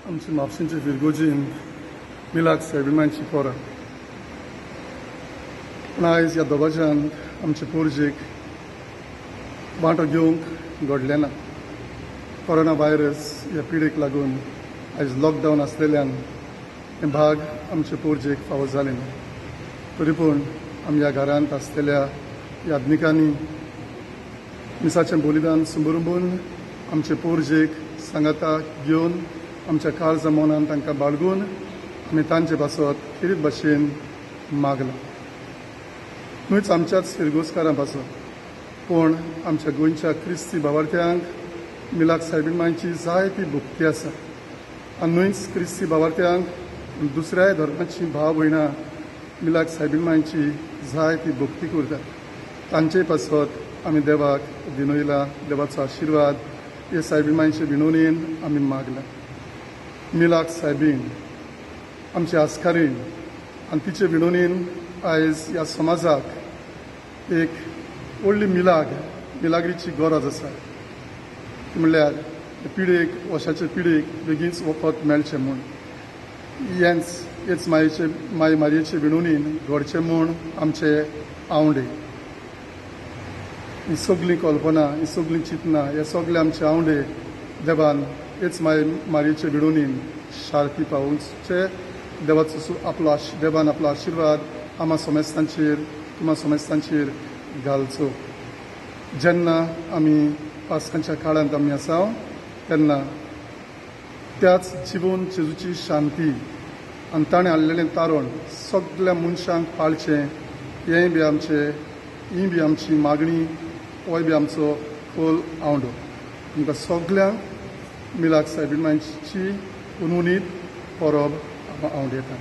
आमचे म्हापशेंचे फिरगोजीन मिलाग सायबीण परब. पूण आयज ह्या दबाज्यान आमचे पोरजेक वांटो घेवंक घडलें ना. कोरोना व्हायरस ह्या पिडेक लागून आयज लॉकडावन आसलेल्यान हें भाग आमचे पोरजेक फावो जालें ना. तरी पूण आमी ह्या घरांत आसलेल्या याज्ञिकांनी मिसाचें बलिदान सुंबरुंबून आमचे पोरजेक सांगाता घेवन आमच्या काळजा मनान तांकां बाळगून आमी तांचे पासत खेरीत भाशेन मागलां. न्हूच आमच्याच फिरगोजकारां पासत पूण आमच्या गोंयच्या क्रिस्ती भावार्थ्यांक मिलाग सायबीण मांयची जायती भक्ती आसा आनी न्हूच क्रिस्ती भावार्थ्यांक दुसऱ्याय धर्माची भाव भयणां मिलाग सायबीण मांयची जायती भक्ती करतात. तांचे पासत आमी देवाक विनयला, देवाचो आशिर्वाद हे सायबीण मांयचे विनवणेन आमी मागला. मिलाग सायबीण आमची आस्कारीण आनी तिचे विनवणेन आयज ह्या समाजाक एक व्हडली मिलाग मिलाग्रीची गरज आसा. ती म्हणल्यार पिडेक वशाचे पिडेक बेगीनच वखद मेळचें म्हूण हेंच हेच मायेचे माय मारयेचे विनवणेन घडचें म्हूण आमचे आंवडे. ही सगळीं कल्पना, ही सगळीं चिंतनां, हे सगळे आमचे आंवडे देवान हेच माय मारयेचे विनवणेन शार्ती पावोवचे. देवाचो आपलो देवान आपलो आशिर्वाद आमा समेस्तांचेर तुमा समेस्तांचेर घालचो. जेन्ना आमी पास्कांच्या काळांत आमी आसा तेन्ना त्याच जिवन जेजूची शांती आनी ताणें हाडलेलें तारण सगळ्या मनशांक पाळचें हेंय बी आमचें ही बी आमची मागणी, होय बी आमचो खोल आवंडो. तुमकां सगल्यांक मिलाग सायबीण मांयची उनउनीत परब हांव आवडयता.